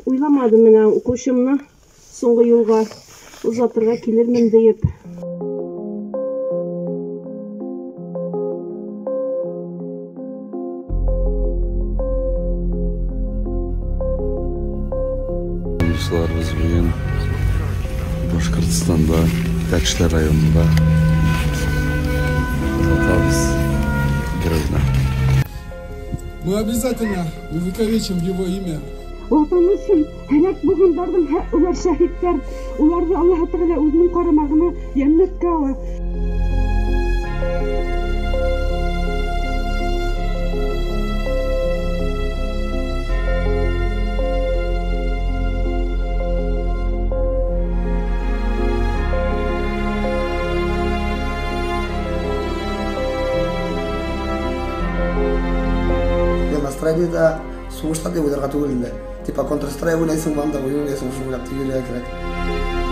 Уйламадым менә укучымны соңгы юлга озатырга килермен диеп. Дуслар, без бүген Башкортстанда, Тәтешле районында озатабыз геройны. Мы обязательно увековечим его имя. Ватан өчен һәлак булганнарның алар шәһитләр. Уларны Аллаһ Тәгалә үзенең карамагына җәннәткә ала. Настроение да сугышта дип уйларга түгел инде. Типа Counter Strike уйнайсың, анда уен уйнайсың, шуны уйлап йөрергә кирәк.